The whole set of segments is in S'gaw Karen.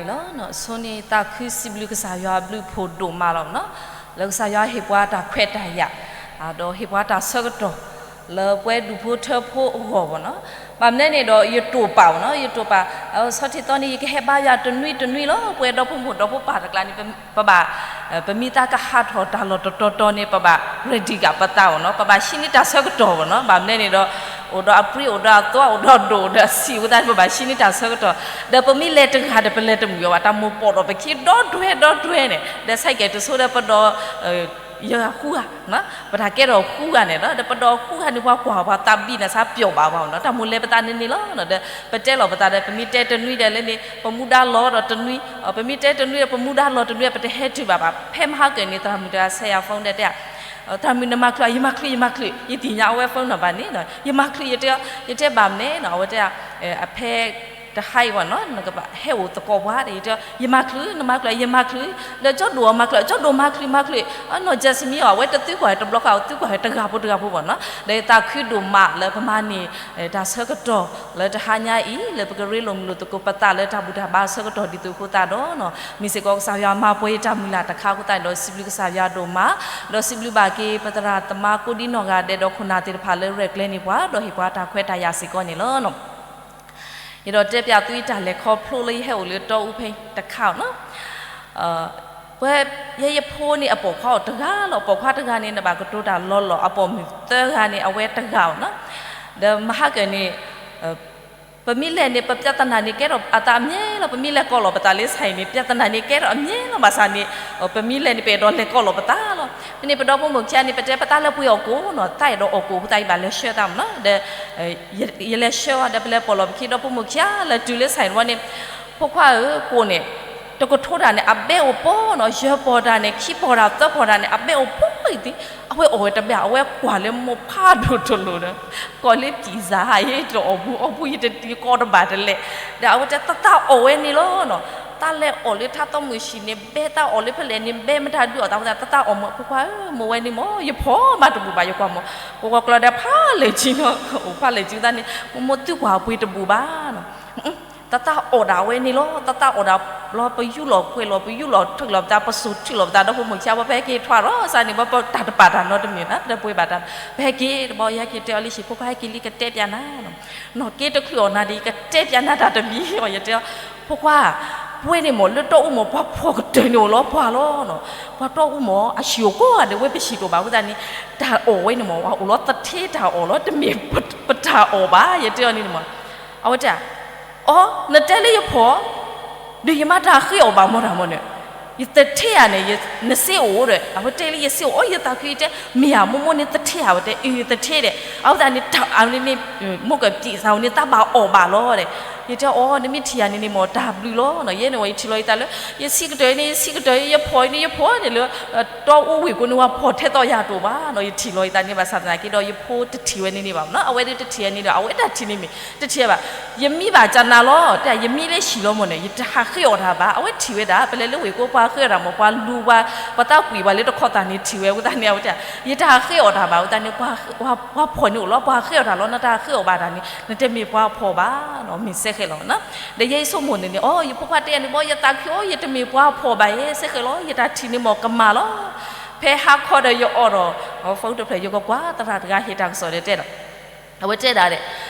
လီၤ. ဆိန့ၣ်သးခုစံးဘျုးကစၢ်ယွၤအဘျုးအဖှိၣ်ဒိၣ်မးလီၤနီၤ, လၢကစၢ်ယွၤဟ့ၣ်ပှၤတၢ်ခွဲးတၢ်ယာ်, ဒီးဟ့ၣ်ပှၤတၢ်ဆၢကတီၢ်, လၢပဝဲဒူၣ်ဖိထၢဖိအဂီၢ်ဘၣ်နီၤ. ဘၣ်မနုၤန့ၣ်ဒီး ယတိာ်ပာ်ဘၣ်နီၤ, ယတိာ်ပာ်, ဆီထံၣ်သီန့ၣ် ယကဟဲဘါယွၤတနွံတနွံလီၤ. ပဝဲဒီဖိမိၢ်ဒီဖိပၢ်တကျါန့ၣ် ပဘၣ် ပမ့ၢ်သးကဟးထီၣ်တၢ်လီၢ် တတီၤတီၤန့ၣ် ပဘၣ် ready က့ၤပသးအီၤနီၤ, ပဘၣ်ဟံးန့ၢ်တၢ်ဆၢကတီၢ်အီၤနီၤ. ဘၣ်မနုၤန့ၣ်ဒီး အိၣ်ဒီးအပြံ အိၣ်ဒီးအသွါ အိၣ်ဒီးဒိၣ် အိၣ်ဒီးအဆံးအဃိသတးန့ၣ် ပဘၣ်ဟံးန့ၢ်တၢ်ဆၢကတီၢ်, ဒီးပမ့ၢ်လဲၤတဂၤဒီး ပလဲၤတမုာ်အီၤဘၣ်, တၢ်မိၢ်ပိာ်ထီၣ်ပခံဒီဒွဲဒီဒွဲန့ၣ်, ဒီးဆဲးကဲးတစိဒီး ပဒိး ယဃုဂၤ, ပတၢ်ကဲထီၣ်ဃုဂၤန့ၣ်ဒီး ပဒိးဃုဂၤန့ၣ် ပှၤကွၢ်ပှၤသးဘံၣ်န့ၣ် စးပျီၣ်ဘၣ်ပှၤနီၤ, တၢ်မိၢ်လဲၤပသးန့ၣ်န့ၣ်လီၤ. ဒီးပတဲလီၤပသးဒီး ပမ့ၢ်တဲတနွံဒီးလၢန့ၣ် ပမူဒါလီၤဒီးတနွံ, ပမ့ၢ်တဲတနွံဒီး ပမူဒါလီၤတနွံ ပတဟဲတုၤဘၣ်ဘၣ်, ဖဲမဟါကၢန့ၣ် သရၣ်မုၣ်တဂၤ ဆဲးယၤ phone ဒီးတဲ သရၣ်မုၣ် နမၤချုးဧါ, ယမၤချုး ယမၤချုး, ယသ့ၣ်ညါအဝဲ phone နီၤဘၣ်န့ၣ်, ယမၤချုး ယတဲ, ယတဲဘၣ်မနုၤနီၤ, အဝဲတဲ အဖဲ တဟါအံၤဘၣ်နီၤ နကဘၣ်ဟဲအိၣ်သကိးပှၤဒီး ယတဲ ယမၤချုး, နမၤချုး ယမၤချုး, ဒီးကၠီဒိၣ်အီၤမၤချုး, ကၠီဒိၣ်မၤချုး မၤချုး, နီၢ် Jasmine အီၤ အဝဲတသုကွၢ်တဘျီဃီ အသုကွၢ်တဂၤဖိတဂၤဖိဘၣ်နီၤ, ဒီးယသးခုဒိၣ်မးလၢပမၤန့ၢ် တၢ်ဆၢကတီၢ်လၢတဟါညါအံၤ လၢပကရ့လိာ်မုာ်လိာ်သကိးပသးလၢတၢ်ဘူၣ်တၢ်ဘါဆၢကတီၢ်ဒ်သိးအဃိသတးဒီးနီၤ, မ့ၢ်စ့ၢ်ကီးကစၢ်ယွၤမၤပှဲၤယတၢ်မုၢ်လၢ်တခါအဃိသတးဒီး စံးဘျုးကစၢ်ယွၤဒိၣ်မး, ဒီးစံးဘျုးဘၣ်က့ၤ ပသရၣ်သမါကိးဒံနီၢ်ဂၤဒဲးဒီးခိၣ်နၢ်သ့ၣ်တဖၣ်လၢရဲၣ်ကျဲၤန့ၢ်ပှၤ ဒီးဟ့ၣ်ပှၤတၢ်ခွဲးတၢ်ယာ်စ့ၢ်ကီးန့ၣ်လီၤ. ယဒီးတဲပၠးသုတၢ်လဲၤခီဖျိလၢယဟဲအိၣ်လၢတီအူဖဲတခါအီၤနီၤ, ပဝဲယဲယဖိန့ၣ် အပိာ်ခွါအိၣ်တဂၤလီၤ, အပိာ်ခွါတဂၤန့ၣ် နဘၣ်ကတိၤတၢ်လီၤလီၤ, အပိာ်မုၣ်သၢဂၤန့ၣ် အဝဲတဂၤအီၤနီၤ, ဒီးမဟါကၢန့ၣ် ပမ့ၢ်လဲၤန့ၣ် ပပြဿနာန့ၣ်ကဲထီၣ်အသးအမြဲလီၤ, ပမ့ၢ်လဲၤကိးလီၤပသးလၢ ဆိုင် န့ၣ် ပြဿနာန့ၣ်ကဲထီၣ်အမြဲလီၤ, ဘၣ်ဆၣ်န့ၣ် ပမ့ၢ်လဲၤန့ၣ် ပအဲၣ်ဒိးလဲၤကိးလီၤပသးလီၤ, ဖဲန့ၣ် ပဒီဖိမိၢ်ခံဂၤန့ၣ် ပတဲပသးလၢပှ့ၤအီၣ်ကိၣ်နီၤ, သးအဲၣ်ဒိးအီၣ်ကိၣ်အဃိသတး ယဘၣ်လဲၤဆှၢသးမးနီၤ, ဒီး ယလဲၤဆှၢအီၤဒီး ပလဲၤပိာ်လီၤပခံ ဒီဖိမိၢ်ခံဂၤလၢတုၤလၢ ဆိုင် ဝဲန့ၣ်, ဖိခွါဧၢ ကိၣ်န့ၣ် တကထိတၢ်န့ၣ် အဘဲအိၣ်ပှဲၤနီၤ, ယဲၢ်ပီၢ်တၢ်န့ၣ် ခံပီၢ်တၢ် သၢပီၢ်တၢ်န့ၣ် အဘဲအိၣ်ပှဲၤအံၤသ့, အဝဲအီၣ်ဝဲတဘဲ အဝဲကွၢ်လၢမိၢ်ဖးဒိၣ်တလိၤဒီး ကိးလၢ pizza ဟး ယတအီၣ်ဘူးအီၣ်ဘူး ယတကိးတဘၣ်တလဲၣ်, ဒီးအဝဲတဲ သးသးအီၣ်ဝဲန့ၣ်လီၤနီၤ, သးလဲၤအီၣ်လၢထါသီမုၢ်ဆံးန့ၣ် ဘဲ, သးအီၣ်လၢဖဲလဲၣ်န့ၣ် ဘဲမတၤဒုးအီၣ်သးဝဲသး, သးသးအီၣ်မး ဖိခွါဧၢ, မိၢ်ဝဲန့ၣ်မး ယဖီၣ်မးတဘူၣ်ဘၣ်, ယကွၢ်မး ပှၤကွၢ်ကျီဒီး ဖးလဲၢ်ကံနီၤ, အိၣ်ဖးလဲၢ်ကံသးန့ၣ် မိၢ်မိၢ်သုကွၢ်ပှ့ၤတဘူၣ်ဘၣ်နီၤ သးသးအီၣ်ဒၣ်ဝဲန့ၣ်လီၤ, သးသးအီၣ်ဒၣ်ဘျီ ပယူၢ်လီၤကွဲးလီၤ ပယူၢ်လီၤထုးလီၤပသး ပစိာ်ထုးလီၤပသး ဒီဖိမိၢ်ခံဂၤ ပဟဲက့ၤထွါလီၤ စးန့ၣ် ပတၢ်တပာ်တၢ်နီတမံၤဘၣ် ပတပှ့ၤဘၣ်တၢ်, ပဟဲက့ၤတဘျီ ယဟဲက့ၤတဲအီၤလံ ဟံၣ်ဖိခွါ ဟဲက့ၤလံ ကတဲပၠးနၤ, နီၢ်က့တချုးအီၣ်နၤဒီး ယကတဲပၠးနၤတၢ်တမံၤအီၤ ယတဲအီၤ, ဖိခွါ ပှဲၤန့ၣ်မး လၢတီအူမး ပှၤဖီၣ်ကတၢၢ်န့ၣ်အိၣ်လီၤပှၤလီၤ, ပှၤတီအူမး အဟံၣ်အိၣ်ကိးဂၤဒဲး ဝဲပဟံၣ်တအိၣ်ဘၣ်အဃိသတးန့ၣ် တၢ်အီၣ်ဝဲန့ၣ်မး အိၣ်လီၤသထ့တၢ်အီၣ်လီၤ တမ့ၢ်ပတၢ်အီၣ်ဘၣ် ယတဲအီၤန့ၣ်မး, အဝဲတဲ အီ နတဲလၢယဖီၣ် ဒီးယမၤတၢ်ဃ့အီၣ်ဘၣ်မ့ၢ်တၢ်မးန့ၣ်, ယသထ့ဧါန့ၣ် နစ့အိၣ်ဒီး အဝဲတဲလၢယစ့အိၣ် အီ ယသးခုယတဲ မ့ၢ်ဧါ မိၢ်မိၢ်န့ၣ်သထ့ဧါ အဝဲတဲ အသထ့ဒီး အဝဲသတးန့ၣ် မိၢ်ကပျံၤသးဝဲန့ၣ် သးဘၣ်အီၣ်ဘၣ်လီၤဒီး ယတဲအီ နမ့ၢ်ထံၣ်ယၤန့ၣ်န့ၣ်မး တၢ်ဘျုးလီၤနီၤ ယဲန့ၣ်ဝဲ ယထံၣ်လီၤယသးလၢ ယဆံးကတၢၢ်အံၤန့ၣ် ယဆံးကတၢၢ်အံၤ ယဖီၣ်အံၤန့ၣ် ယဖီၣ်န့ၣ်လၢ တီအူဝ့ၢ်ကိးန့ၣ် ပှၤဖီၣ်ထဲသိးယၤတအိၣ်ဘၣ်နီၤ ယထံၣ်လီၤယသးန့ၣ် ဘၣ်ဆၣ်သနာ်က့ဒီး ယဖိတထံၣ်ဝဲန့ၣ်န့ၣ်ဘၣ်နီၤ အဝဲဒၣ်တထံၣ်ဝဲန့ၣ်ဒီး အဝဲတၢ်ထံၣ်န့ၣ်မ့ၢ် တထံၣ်ဘၣ် ယမံဘၣ်ကနၤလီၤ တၢ်ယမံလၢဟံၣ်လီၤမးန့ၣ် ယတဟးဃ့အီၣ်တၢ်ဘၣ် အဝဲထံၣ်ဝဲဒၣ် ပလဲၤလၢဝ့ၢ်ကိးပှၤဃ့အီၣ်တၢ်မး ပှၤလူၤဝဲ ပှၤသးကွံာ်ပှၤလၢတခီသၣ်န့ၣ်ထံၣ်ဝဲ အဃိသတးန့ၣ် အဝဲတဲ ယတဟးဃ့အီၣ်တၢ်ဘၣ် အဃိသတးန့ၣ် ပှၤဖီၣ်န့ၣ်အိၣ်လီၤ ပှၤဃ့အီၣ်တၢ်လီၤ နတဟးဃ့အီၣ်ဘၣ်တၢ်န့ၣ် နတမ့ၢ်ပှၤဖီၣ်ဘၣ်နီၤ မ့ၢ်စဲဃဲးလီၤနီၤ ဒီးယဲယဆိကမိၣ်န့ၣ်န့ၣ် အိ ယဖိခွါတဲယၤန့ၣ်ဘီ ယသးခုအိ ယတမ့ၢ်ပှၤဖီၣ်ဘၣ်ယဲ စဲဃဲးလီၤ ယတၢ်ထံၣ်န့ၣ်မးကမၣ်လီၤ ဖဲဟါခီဒီးယအိၣ်ဒီး ဖီတဖျၢၣ် ယကကွၢ်သရၣ်တဂၤဟ့ၣ်တၢ်ကစီၣ်ဒီးတဲဒီး အဝဲတဲဒၣ်ဒီး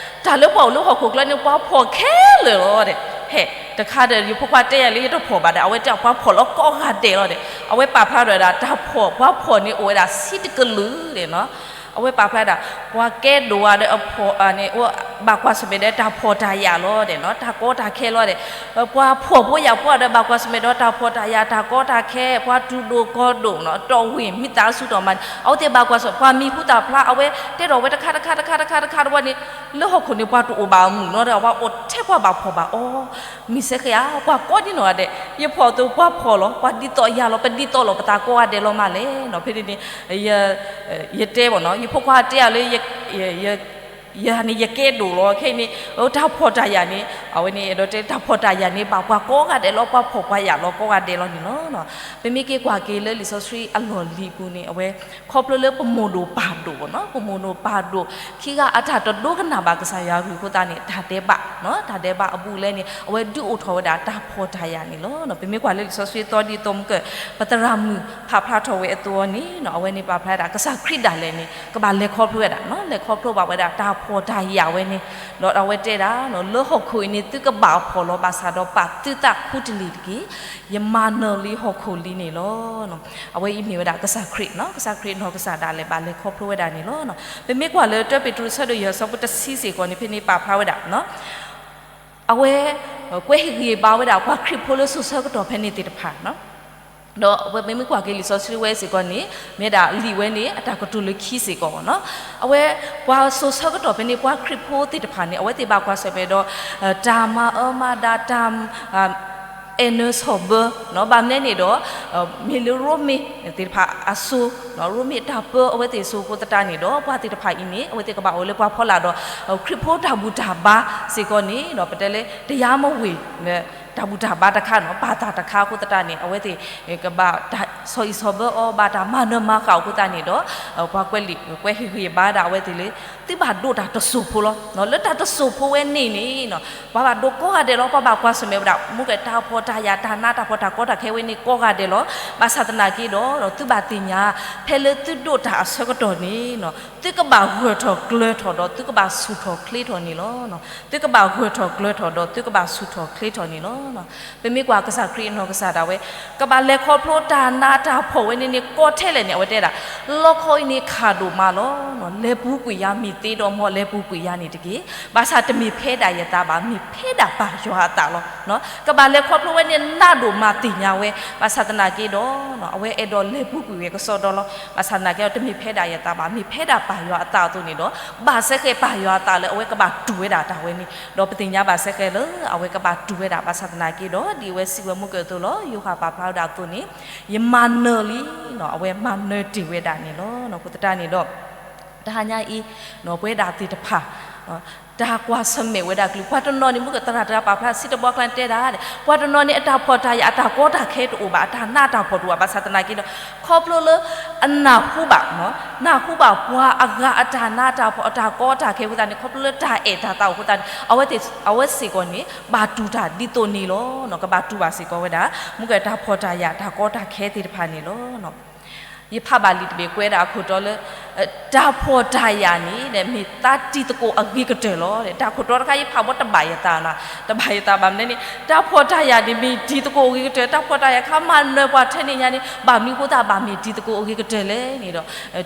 တၢ်လၢပှၤအိၣ်လၢဟီၣ်ခိၣ်ချၢန့ၣ် ပှၤဖီၣ်ခဲလၢာ်လီၤဒီး ဟဲ တခါဒီး ယဖိခွါတဲယၤလၢယတဖီၣ်ဘၣ်ဒီး အဝဲတဲပှၤဖီၣ်လီၤကိးဂၤဒဲးလီၤဒီး အဝဲပာ်ဖျါထီၣ်ဝဲဒၣ် တၢ်ဖီၣ် ပှၤဖီၣ်န့ၣ်အိၣ်ဝဲဒၣ်ဆံတကလုာ်ဒီးနီၤ အဝဲပာ်ဖျါဒၣ် ပှၤကဲဒိၣ်ဝဲဒီးအဖီၣ်န့ၣ် ဘၣ်ကွၢ်ဆၢၣ်မဲာ်ဒီးတၢ်ဖီၣ်တၢ်ယာ်လီၤဒီးနီၤ တၢ်ကီတၢ်ခဲလီၤဒီး ပှၤဖီၣ်ဖိယာ်ဖိဒီး ဘၣ်ကွၢ်ဆၢၣ်မဲာ်ဒီးတၢ်ဖီၣ်တၢ်ယာ် တၢ်ကီတၢ်ခဲ ပှၤတူၢ်ဒိၣ်ကီၤဒိၣ်နီၤ တီၢ်ဝံၤ မံသးစူၤတီၢ်မးန့ၣ် အဝဲသ့ၣ်ဘၣ်ကွၢ်ဆၢၣ် ပှၤမံၤဟူသၣ်ဖျါ အဝဲတဲထီၣ်ဝဲတခါတခါတခါတခါတခါတဝဲန့ၣ် လၢဟီၣ်ခိၣ်န့ၣ် ပှၤတအိၣ်ဘၣ်အမုၢ်နီၤဒီး အဝဲအိၣ်ထဲပှၤဘၣ်ဖီၣ်ဘၣ်အီၤ မ့ၢ်စဲဃဲးဧါ ပှၤကိးဒ်နီၢ်ဂၤဒဲး ယဖီၣ်အသိး ပှၤဖီၣ်လီၤ ပှၤဒ်သိးယၤလီၤ ပဒ်သိးလီၤပသးကိးဂၤဒဲးလီၤမးလဲၣ်နီၤ ဖဲန့ၣ်န့ၣ် ယတဲဘၣ်နီၤ ယဖိခွါတဲယၤလၢ ယၤန့ၣ် ယကဲဒိၣ်လီၤ ခဲအံၤန့ၣ် တၢ်ဖီၣ်တၢ်ယာ်န့ၣ် အဝဲန့ၣ် အဲၣ်ဒိးတဲ တၢ်ဖီၣ်တၢ်ယာ်န့ၣ် ဘၣ်ပှၤကိးဂၤဒဲးလီၤ ပှၤဖီၣ်ပှၤယာ်လီၤကိးဂၤဒဲးလီၤန့ၣ်လီၤ. ပမ့ၢ်က့ၤကွၢ်က့ၤလၢလံာ်စီဆှံအလီၢ်လံၤပူၤန့ၣ် အဝဲ ခီဖျိလၢပမိၢ်ဒိၣ်ပၢ်ဒိၣ်ဘၣ်နီၤ ပမိၢ်ဒိၣ်ပၢ်ဒိၣ် ခံဂၤအတၢ်တဒိကနၣ်ဘၣ်ကစၢ်ယွၤအကလုၢ်အဃိသတးန့ၣ် တၢ်တဲဘၣ် တၢ်ဒဲးဘးအဘူးအလဲန့ၣ် အဝဲဒုးအိၣ်ထီၣ်ဝဲဒၣ်တၢ်ဖှီၣ်တၢ်ယာ်န့ၣ်လီၤ. ပမ့ၢ်ကွၢ်လၢလံာ်စီဆှံအသီဒ်သိးမုၢ်ကၢၢ် ပသရၣ်မုၣ်ဖးဖျါထီၣ်ဝဲအသိးန့ၣ် အဝဲန့ၣ်ပာ်ဖျါဝဲဒၣ် ကစၢ်ခရံာ်ဒၣ်လဲာ်န့ၣ် ကဘၣ်လဲၤခီဖျိဝဲဒၣ်, လဲၤခီဖျိဘၣ်ဝဲဒၣ်တၢ်ဖှီၣ်တၢ်ယာ်ဝဲန့ၣ်, ဒီးအဝဲတဲဒၣ် လၢဟီၣ်ခိၣ်အံၤန့ၣ် သုကဘၣ်ဖှီၣ်လီၤ ဘၣ်ဆၣ်ဒီးပာ်သုသးခူတလ့ၢ်တက့ၢ်. ယမၤနၢၤလံဟီၣ်ခိၣ်လံန့ၣ်လီၤ. အဝဲအံၤမ့ၢ်ဝဲဒၣ်ကစၢ်ခရံာ်, ကစၢ်ခရံာ်နီၢ်ကစၢ်ဒၣ်လဲာ်ဘၣ်လဲၤခီဖျိဝဲဒၣ်န့ၣ်လီၤ. ပမ့ၢ်ကွၢ်လၢတၢပ့းတရူးဆၢဒိၣ်ယဲၢ်ဆၢဖိတဆံစ့ၢ်ကီးန့ၣ် ဖဲန့ၣ်ပာ်ဖျါဝဲဒၣ် အဝဲ ကွဲဟ့ၣ်ဂံၢ်ဘါဝဲဒၣ်ပှၤခရံာ်ဖိလၢစိၤဆၢကတီၢ်ဖဲန့ၣ်သ့ၣ်တဖၣ်, ဒီးအဝဲမ့မ့ၢ်ကွၢ်က့ၤလံာ်စီဆှံဝဲစ့ၢ်ကီးန့ၣ် မ့ၢ်ဒၣ်လံာ်ဝဲန့ၣ်အတၢ်ကတိၤလၢခံစ့ၢ်ကီးဘၣ်နီၤ. အဝဲ ပှၤစိၤဆၢကတီၢ်ဖဲန့ၣ် ပှၤခရံာ်ဖိသ့ၣ်တဖၣ်န့ၣ် အဝဲသ့ၣ်ဘၣ်ကွၢ်ဆၢၣ်မဲာ်ဒီး တၢ်မၤအၢမၤဒၣ် တၢ် အဲၣ်နၢဆီၣ်ဘၢ, ဘၣ်မနုၤန့ၣ်ဒီး မ့ၢ်လၢရိမ့ၤသ့ၣ်တဖၣ်အစိၤ, ရိမ့ၤတၢ်ပၢအဝဲသ့ၣ်စိၤအဃိသတးန့ၣ်ဒီး ပှၤသ့ၣ်တဖၣ်အံၤန့ၣ် အဝဲသ့ၣ်ကဘၣ်အိၣ်လၢပှၤဖီလာ်ဒီး ခရံာ်ဖိတၢ်ဘူၣ်တၢ်ဘါစ့ၢ်ကီးန့ၣ်ဒီး ပတဲလၢ တရားမဝင် တၢ်ဘူၣ်တၢ်ဘါတခါနီၤ ဘၣ်သၣ်တခါအဃိသတးန့ၣ် အဝဲသ့ၣ် ကဘၣ်တၢ်ဆီၣ်အံၣ်ဆီၣ်ဘၢအီၤ ဘၣ်တၢ်မၤနၢၤမၤဃၣ်အဃိသတးန့ၣ်ဒီး ပှၤကွဲးလံာ်ကွဲးဟ့ၣ်ဂံၢ်ဘါဒၣ်အဝဲသ့ၣ်လၢ သုဘၣ်ဒိးတၢ်တစိၢ်ဖိလီၤ. လၢတၢ်တစိၢ်ဖိဝဲန့ၣ်န့ၣ် ပှၤဘၣ်ဒိးကိးဂၤဒဲးလီၤ. ပှၤဘၣ်ကွၢ်ဆၢၣ်မဲာ်ဝဲဒၣ် မူကဲတၢ်ဖှီၣ်တၢ်ယာ်တၢ်နးတၢ်ဖှီၣ်တၢ်ကီတၢ်ခဲဝဲန့ၣ်ကိးဂၤဒဲးလီၤ. ဘၣ်ဆၣ်သနာ်က့ဒီး သုဘၣ်သ့ၣ်ညါ ဖဲလၢသုဒိးတၢ်အဆၢကတီၢ်န့ၣ် သုကဘၣ်ဂၢၢ်ထီၣ်ကျၢၤထီၣ်ဒီးသုကဘၣ်ဆူၣ်ထီၣ်ချ့ထီၣ်န့ၣ်လီၤ. သုကဘၣ်ဂၢၢ်ထီၣ်ကျၢၤထီၣ်ဒီးသုကဘၣ်ဆူၣ်ထီၣ်ချ့ထီၣ်န့ၣ်လီၤ. ပမ့ၢ်ကွၢ်ကစၢ်ခရံာ်အနီၢ်ကစၢ်ဒၣ်ဝဲ ကဘၣ်လဲၤခီဖျိတၢ်နးတၢ်ဖှီၣ်ဝဲန့ၣ်န့ၣ် ကီထဲလဲၣ်န့ၣ် အဝဲတဲဒၣ် လီခီအံၤန့ၣ်ခးဒိၣ်မးလီၤ. လဲၤပူၤကွံာ်ယၤ မ့ၢ်သ့ဒီးမ်လဲၤပူၤကွံာ်ယၤန့ၣ်တက့ၢ်. ဘၣ်ဆၣ်တမ့ၢ်ဖဲဒၣ်ယသးဘၣ် မ့ၢ်ဖဲဒၣ်ပၢ်ယွၤအသးလီၤ. ကဘၣ်လဲၤခီဖျိဝဲန့ၣ် နးဒိၣ်မးသ့ၣ်ညါဝဲ ဘၣ်ဆၣ်သနာ်က့ဒီး အဝဲအဲၣ်ဒိးလဲၤပူၤကွံာ်ဝဲကစီဒီလီၤ. ဘၣ်ဆၣ်သနာ်က့ဒီး တမ့ၢ်ဖဲဒၣ်ယသးဘၣ် မ့ၢ်ဖဲဒၣ်ပၢ်ယွၤအသးအသိးန့ၣ်ဒီး ဘၣ်စဲဃဲးပၢ်ယွၤအသးလၢအဝဲကဘၣ်တူၢ်ဝဲဒၣ်တၢ်ဝဲန့ၣ် ဒီးပသ့ၣ်ညါဘၣ်စဲဃဲးလၢအဝဲကဘၣ်တူၢ်ဝဲဒၣ် ဘၣ်ဆၣ်သနာ်က့ဒီး ဒ်အဝဲစံးဝဲမူကၢၢ်အသိးလီၤ. ယိၤဟၣ်ပာ်ဖျါဝဲဒၣ်အသိးန့ၣ် ယမၤနၢၤလံ အဝဲမၤနၢၤတ့ၢ်ဝဲဒၣ်န့ၣ်လီၤ. အဃိသတးန့ၣ်ဒီး တဟါညါအံၤ ပဝဲဒၣ်သ့ၣ်တဖၣ် တၢ်ကွၢ်ဆၢၣ်မဲာ်ဝဲဒၣ်ကလုာ် ပှၤတနီၤန့ၣ် မူကသရၣ်တဂၤပာ်ဖျါစံးတဘီကျါတဲဒၣ် ပှၤတနီၤန့ၣ် အတၢ်ဖှီၣ်တၢ်ယာ် အတၢ်ကီတၢ်ခဲတအိၣ်ဘၣ် အတၢ်နးတၢ်ဖှီၣ်တအိၣ်ဘၣ် ဘၣ်ဆၣ်သနာ်က့ဒီး ခီဖျိလၢ အနၢ်ဟူဘၣ် နၢ်ဟူဘၣ်ပှၤအဂၤအတၢ်နးတၢ်ဖှီၣ် အတၢ်ကီတၢ်ခဲအဃိသတးန့ၣ် ခီဖျိလၢတၢ်အဲၣ်တၢ်သးအိၣ်အဃိသတးန့ၣ် အဝဲသ့ၣ် အဝဲစ့ၢ်ကီးန့ၣ် ဘၣ်တူၢ်တၢ်ဒ်သိးန့ၣ်လီၤ. ကဘၣ်တူၢ်ဘၣ်စ့ၢ်ကီးဝဲဒၣ် မူကတၢ်ဖှီၣ်တၢ်ယာ်တၢ်ကီတၢ်ခဲသ့ၣ်တဖၣ်န့ၣ်လီၤ. ယဖးဘၣ်လံာ်တဘ့ၣ်ကွဲးဒၣ်အခိၣ်တီလၢ တၢ်ဖှီၣ်တၢ်ယာ်န့ၣ် မ့ၢ်သးတံၤသကိးအဂ့ၤကတၢၢ်လီၤ. တၢ်ခိၣ်တီတခါယဖးဘီတဘၣ်ယသးနီၤ တဘၣ်ယသးဘၣ်မနုၤန့ၣ် တၢ်ဖှီၣ်တၢ်ယာ်န့ၣ် မ့ၢ်တံၤသကိးအဂ့ၤကတၢၢ် တၢ်ဖှီၣ်တၢ်ယာ်ခါမၤနၢၤပှၤထဲန့ၣ်ညါန့ၣ် ဘၣ်မနုၤအဃိသတးဘၣ်မ့ၢ်တံၤသကိးအဂ့ၤကတၢၢ်လဲၣ်န့ၣ်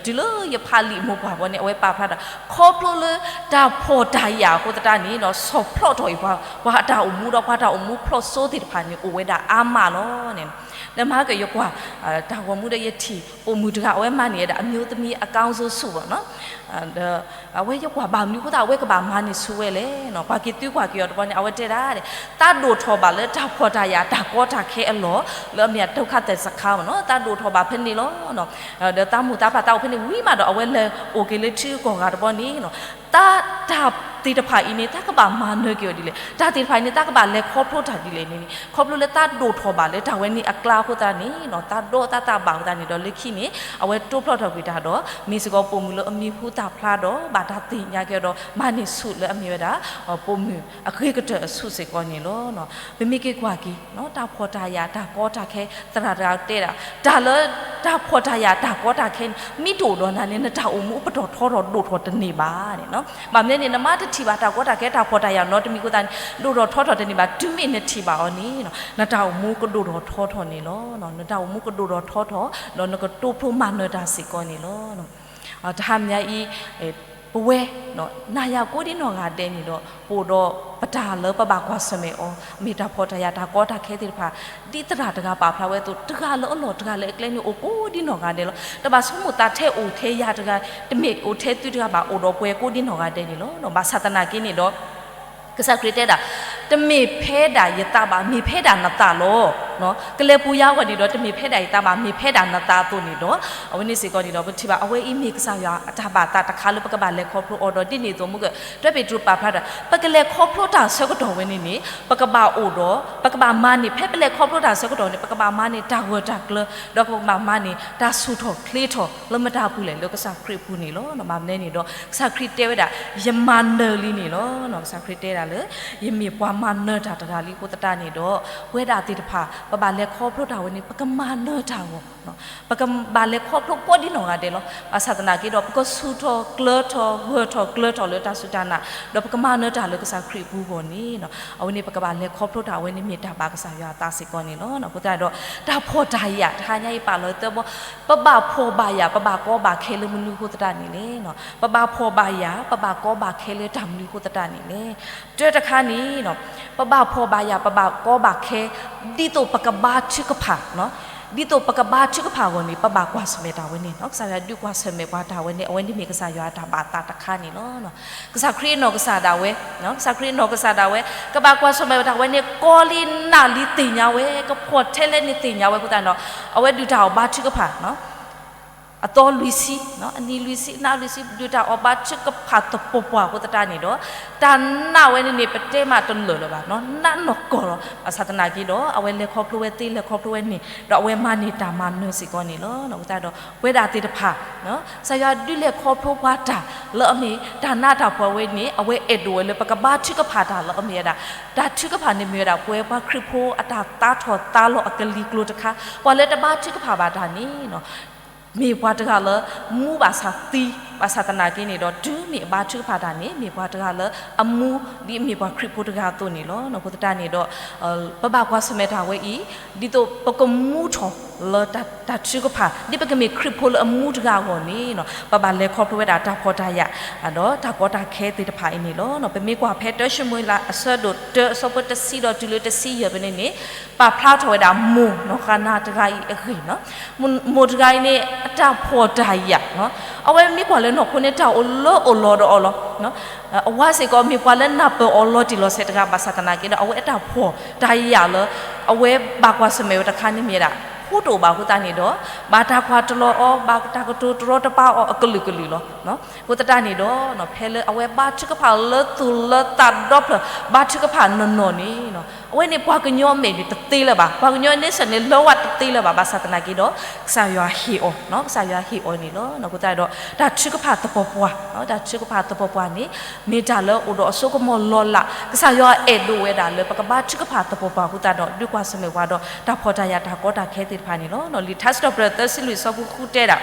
ဒီး တုၤလၢယဖးလံာ်မိၢ်ပှၢ်ဘီန့ၣ် အဝဲပာ်ဖျါဒီး ခီဖျိလၢ တၢ်ဖှီၣ်တၢ်ယာ်အဃိသတးန့ၣ်ဒီး ဆီၣ်ဖျီၣ်ထီၣ်အံၤ ပှၤအတၢ်အိၣ်မူဒီးပှၤတၢ်အိၣ်မူဖျီၣ်စိသ့ၣ်တဖၣ်န့ၣ် အိၣ်ဝဲဒၣ်အါမးလီၤန့ၣ် ဒီးမဟါကၢၣ်ယကွၢ် တၢ်ဂီၤမူဒီးယထံၣ်ပိာ်မုၣ်တဂၤ အဝဲမၤန့ၢ်ဝဲဒၣ် အမျိုးသမီးအကောင်းဆုံးဆု ဘၣ်နီၤ ဒီးအဝဲယကွၢ်ဘၣ်မနုၤအဃိသတး အဝဲကဘၣ်မၤန့ၢ်ဆုဝဲလဲၣ်နီၤ ကွၢ်က့ၤသုကွၢ်က့ၤအီၤတဘျီန့ၣ် အဝဲတဲဒၣ် သးဒိၣ်ထီၣ်ဘၣ်လၢတၢ်ဖှီၣ်တၢ်ယာ်တၢ်ကီတၢ်ခဲအလီၢ် လၢအမ့ၢ်အဒုက္ခသည်စခန်း ဘၣ်နီၤ သးဒိၣ်ထီၣ်ဘၣ်ဖဲန့ၣ်လီၤ. ဒီးသးမိၢ်သးပၢ်သးအိၣ်ဖဲန့ၣ်ဝံၤမးဒီး အဝဲလဲၤအိၣ်က့ၤလၢထံဂုၤကီၢ်ဂၤတဘျီန့ၣ် သးတၢ်သ့ၣ်တဖၣ်အံၤန့ၣ် သးကဘၣ်မၤနၢၤက့ၤအီၤဒ်လဲၣ် တၢ်သ့ၣ်တဖၣ်အံၤန့ၣ် သးကဘၣ်လဲၤခီဖျိတၢ်ဒ်လဲၣ်န့ၣ် ခီဖျိလၢသးဒိၣ်ထီၣ်ဘၣ်လၢတၢ်ဝဲန့ၣ်အကျါအဃိသတးန့ၣ် သးဒီသးသးဘၣ်အဃိသတးန့ၣ်ဒီး လၢခံန့ၣ် အဝဲတိဖျီၣ်ထီၣ်ကွံာ်တၢ်ဒီး မ့ၢ်စ့ၢ်ကီးပိာ်မုၣ်လၢအမံၤဟူသၣ်ဖျါဒီး ဘၣ်တၢ်သ့ၣ်ညါက့ၤဒီး မၤန့ၢ်ဆုလၢအမ့ၢ်ဝဲဒၣ် ပိာ်မုၣ်အဂ့ၤကတၢၢ်အဆုစ့ၢ်ကီးန့ၣ်လီၤ. ပမ့ၢ်က့ၤကွၢ်က့ၤ တၢ်ဖှီၣ်တၢ်ယာ် တၢ်ကီတၢ်ခဲ သရၣ်တဂၤတဲဒၣ် တၢ်လၢ တၢ်ဖှီၣ်တၢ်ယာ် တၢ်ကီတၢ်ခဲန့ၣ် မ့ၢ်တအိၣ်ဒီးနၤန့ၣ် နတၢ်အိၣ်မူအပတီၢ်ထီထီၣ်ဒိၣ်ထီၣ်တန့ၢ်ဘၣ်န့ၣ်နီၤ. ဘၣ်မနုၤန့ၣ် နမ့ၢ်တထံၣ်ဘၣ်တၢ်ကီတၢ်ခဲ တၢ်ဖှီၣ်တၢ်ယာ်နီတမံၤအဃိသတးန့ၣ် ဒိၣ်ထီၣ်ထီထီၣ်တန့ၢ်ဘၣ် တုၤမ့ၢ်နထံၣ်ဘၣ်အီၤန့ၣ် နတၢ်အိၣ်မူကဒိၣ်ထီၣ်ထီထီၣ်န့ၣ်လီၤ. နတၢ်အိၣ်မူကဒိၣ်ထီၣ်ထီထီၣ် ဒီးနကတိဖျိမၤနၢၤတၢ်စ့ၢ်ကီးန့ၣ်လီၤ. တဟါမညါအံၤ ပဝဲ နၤယၤကိးဒံနီၢ်ဂၤဒဲးန့ၣ်ဒီး ပအိၣ်ဒီးပတၢ်လၢပဘၣ်ကွၢ်ဆၢၣ်မဲာ်အီၤ မ့ၢ်တၢ်ဖှီၣ်တၢ်ယာ်တၢ်ကီတၢ်ခဲသ့ၣ်တဖၣ် ဒ်သရၣ်တဂၤပာ်ဖျါဝဲအသိး တဂၤလၢအလီၢ်တဂၤလၢအကျဲန့ၣ် အိၣ်ကိးဒံနီၢ်ဂၤဒဲးလီၤ. တဘၣ်ဆိကမိၣ်သးထဲအိၣ်ထဲယၤတဂၤ တမ့ၢ်အိၣ်ထဲသုတဂၤဘၣ် အိၣ်ဒီးပှၤကိးဒံနီၢ်ဂၤဒဲးန့ၣ်လီၤ. ဘၣ်ဆၣ်သနာ်က့န့ၣ်ဒီး ကစၢ်ခရံာ်တဲဒၣ် တမ့ၢ်ဖဲဒၣ်ယသးဘၣ် မ့ၢ်ဖဲဒၣ်နသးလီၤ. ကလဲၤပူၤယါအဂီၢ်န့ၣ်ဒီး တမ့ၢ်ဖဲဒၣ်ယသးဘၣ်, မ့ၢ်ဖဲဒၣ်နသးအသိးန့ၣ်ဒီး အဝဲန့ၣ်စ့ၢ်ကီးန့ၣ်ဒီး ပထံၣ်ဘၣ် အဝဲအံၤမ့ၢ်ကစၢ်ယွၤအတၢ်ဘၣ်သးတခါလၢပကဘၣ်လဲၤခီဖျိအီၤဒီး ဒ်န့ၣ်အသိးမုၢ်က တၢ်ပ့းတရူးပာ်ဖျါဒီး ပကလဲၤခီဖျိတၢ်ဆၢကတီၢ်ဝဲန့ၣ်န့ၣ် ပကဘၣ်အိၣ်ဒီး ပကဘၣ်မၤန့ၢ် ဖဲပလဲၤခီဖျိတၢ်ဆၢကတီၢ်န့ၣ် ပကဘၣ်မၤန့ၢ်တၢ်ဂၢၢ်တၢ်ကျၢၤ ဒီးပကဘၣ်မၤန့ၢ် တၢ်ဆူၣ်ထီၣ်ချ့ထီၣ်လၢမတၤအပူၤလဲၣ် လၢကစၢ်ခရံာ်အပူၤန့ၣ်လီၤ. ဘၣ်မနုၤန့ၣ်ဒီး ကစၢ်ခရံာ်တဲဝဲဒၣ် ယမၤနၢၤလံန့ၣ်လီၤ. ကစၢ်ခရံာ်တဲဒၣ်လၢ ယမ့ၢ်ပှၤမၤနၢၤတၢ်တဂၤလံအဃိသတးန့ၣ်ဒီး ပဝဲဒၣ်သ့ၣ်တဖၣ် ပဘၣ်လဲၤခီဖျိတၢ်ဝဲန့ၣ် ပကမၤနၢၤတၢ်အဂီၢ် ပကဘၣ်လဲၤခီဖျိကိးဒ်နီၢ်ဂၤဒဲးလီၤ. ဘၣ်ဆၣ်သနာ်က့ဒီး ပကဆူၣ်ထီၣ်ကျၢၤထီၣ် ဂၢၢ်ထီၣ်ကျၢၤထီၣ်လၢတၢ်စူၢ်တၢ်နာ် ဒီးပကမၤနၢၤတၢ်လၢကစၢ်ခရံာ်အပူၤအဂီၢ်န့ၣ် အဝဲန့ၣ်ပကဘၣ်လဲၤခီဖျိတၢ်အဝဲန့ၣ်မ့ၢ်တၢ်ဘၣ်ကစၢ်ယွၤအသးစ့ၢ်ကီးန့ၣ်လီၤ. အဃိသတးဒီး တၢ်ဖှီၣ်တၢ်ယာ် တဟါညါအံၤပာ်လီၤသၢဘီ ပဘၣ်ဖှီၣ်ဘၣ်ယာ် ပဘၣ်ကီဘၣ်ခဲလၢမနုၤအဃိသတးန့ၣ်လဲၣ်. ပဘၣ်ဖှီၣ်ဘၣ်ယာ် ပဘၣ်ကီဘၣ်ခဲလၢတၢ်မနုၤအဃိသတးန့ၣ်လဲၣ်. တၢတခါန့ၣ် ပဘၣ်ဖှီၣ်ဘၣ်ယာ် ပဘၣ်ကီဘၣ်ခဲ ဒ်သိးပကဘါထုကဖၣ် ဒ်သိးပကဘါထုကဖၣ်အဂီၢ်န့ၣ် ပဘၣ်ကွၢ်ဆၢၣ်မဲာ်တၢ်ဝဲန့ၣ် ကစၢ်ယွၤဒုးကွၢ်ဆၢၣ်မဲာ်ပှၤတၢ်ဝဲန့ၣ် အဝဲန့ၣ်မ့ၢ်ကစၢ်ယွၤအတၢ်ဘၣ်သးတခါန့ၣ်လီၤ. ကစၢ်ခရံာ်အနီၢ်ကစၢ်ဒၣ်ဝဲ ကစၢ်ခရံာ်အနီၢ်ကစၢ်ဒၣ်ဝဲ ကဘၣ်ကွၢ်ဆၢၣ်မဲာ်ဝဲတၢ်ဝဲန့ၣ် ကီလံနးလံသ့ၣ်ညါဝဲ ကဖှီၣ်ထဲလဲၣ်န့ၣ်သ့ၣ်ညါဝဲအဃိသတးဒီး အဝဲဒုးတၢ်အီၣ်ဘါထုကဖၣ် အသီလွံၢ်ဆံ အနံၤလွံၢ်ဆံ အနၣ်လွံၢ်ဆံ ဒုးတၢ်အီၣ်ဘါထုကဖၣ်သပှၢ်ပှၢ်အဃိသတးန့ၣ်ဒီး တၢ်နာ်ဝဲန့ၣ်န့ၣ် ပတဲမးတလၢာ်လၢၤဘၣ် နးနီၢ်ကီၢ်လီၤ. ဘၣ်ဆၣ်သနာ်က့ဒီး အဝဲလဲၤခီဖျိဝဲသ့ လဲၤခီဖျိဝဲန့ၣ် ဒီးအဝဲမၤန့ၢ်တၢ်မၤနၢၤစ့ၢ်ကီးန့ၣ်လီၤ. အဃိသတးဒီး ပဝဲဒၣ်သ့ၣ်တဖၣ် ကစၢ်ယွၤဒုးလဲၤခီဖျိပှၤတၢ်လၢအမ့ၢ်တၢ်နးတၢ်ဖှီၣ်ဝဲန့ၣ် အဝဲအဲၣ်ဒိးဝဲလၢပကဘါထုကဖၣ်တၢ်လၢအမ့ၢ်ဝဲဒၣ် တၢ်ထုကဖၣ်န့ၣ်မ့ၢ်ဝဲဒၣ် ပဝဲပှၤခရံာ်ဖိအတၢ်သးထီၣ်သးလီၤအကလံၤကျိၤတခါ ပှၤလၢတဘါထုကဖၣ်ဘၣ်တၢ်န့ၣ် မ့ၢ်ပှၤတဂၤလၢမူဘၣ်ဆၣ်သံ ဘၣ်ဆၣ်သနာ်က့န့ၣ်ဒီး တုၤမ့ၢ်အဘါထုကဖၣ်တၢ်န့ၣ် မ့ၢ်ပှၤတဂၤလၢအမူ ဒ်အမ့ၢ်ပှၤခရံာ်ဖိတဂၤအသိးန့ၣ်လီၤ. အဃိသတးန့ၣ်ဒီး ပဘၣ်ကွၢ်ဆၢၣ်မဲာ်တၢ်ဝဲအံၤ ဒ်သိးပကမူထီၣ်လၢတၢ်ထုကဖၣ် ဒ်ပကမ့ၢ်ခရံာ်ဖိလၢအမူတဂၤအဂီၢ်န့ၣ် ပဘၣ်လဲၤခီဖျိဝဲဒၣ်တၢ်ဖှီၣ်တၢ်ယာ် ဒီးတၢ်ကီတၢ်ခဲသ့ၣ်တဖၣ်အံၤန့ၣ်လီၤ. ပမ့ၢ်ကွၢ်ဖဲတၢၡမူၤအ့လးအဆၢဒိၣ်တၢအဆၢဖိတဆံဒီးတုၤလၢတဆံယဲၢ်ဖဲန့ၣ်န့ၣ် ပာ်ဖျါထီၣ်ဝဲဒၣ်မိၢ်နီၢ်ဃါနၤတဂၤအံၤအဂ့ၢ် မိၢ်တဂၤအံၤန့ၣ် အတၢ်ဖှီၣ်တၢ်ယာ် အဝဲမ့ၢ်ကွၢ်လၢနီၢ်ခိန့ၣ် တၢ်အိၣ်လၢအိၣ်လီၤဒီးအီၤလီၤ. အဝၤစ့ၢ်ကီးမ့ၢ်ပှၤလၢနၢ်ပၢၢ်အီၤလီၤတံၢ်လီၤဆဲးတဂၤ ဘၣ်ဆၣ်သနာ်က့ဒီး အဝဲအတၢ်ဖှီၣ်တၢ်ယာ်လၢ အဝဲဘၣ်ကွၢ်ဆၢၣ်မဲာ်ဝဲတခါန့ၣ်မ့ၢ်ဝဲဒၣ် ဖိတအိၣ်ဘၣ်အဃိသတးန့ၣ်ဒီး ဘၣ်တၢ်ကွၢ်တလီၤအီၤ ဘၣ်တၢ်ကတိၤတရီတပါအီၤအကလုာ်ကလုာ်လီၤ. အဃိသတးန့ၣ်ဒီး ဖဲလၢအဝဲဘါထုကဖၣ်လၢသူၣ်လၢသးဒီဖျၢၣ် ဘါထုကဖၣ်နီၢ်နီၢ်န့ၣ် အဝဲန့ၣ်ပှၤကညီအမဲာ်န့ၣ်တသ့လၢၤဘၣ်, ပှၤကညီန့ဆၢၣ်န့ၣ်လၢဝဲတသ့လၢၤဘၣ်, ဘၣ်ဆၣ်သနာ်က့ဒီး ကစၢ်ယွၤဟ့ၣ်အီၤ, ကစၢ်ယွၤဟ့ၣ်အီၤန့ၣ်လီၤ. အဃိသတးဒီး တၢ်ထုကဖၣ်သပှၢ်ပှၢ်, တၢ်ထုကဖၣ်သပှၢ်ပှၢ်န့ၣ် မ့ၢ်တၢ်လၢအိၣ်ဒီးအစိကမီၤလီၤလး, ကစၢ်ယွၤအဲၣ်ဒိးဝဲဒၣ်လၢပကဘါထုကဖၣ်သပှၢ်ပှၢ်အဃိသတးဒီး ဒုးကွၢ်ဆၢၣ်မဲာ်ပှၤဒီး တၢ်ဖှီၣ်တၢ်ယာ်တၢ်ကီတၢ်ခဲသ့ၣ်တဖၣ်န့ၣ်လီၤ. လံာ်ထါစံးထီၣ်ပတြၢၤသၢဆံလွံၢ်အဆၢဖိဃုတဲဒၣ်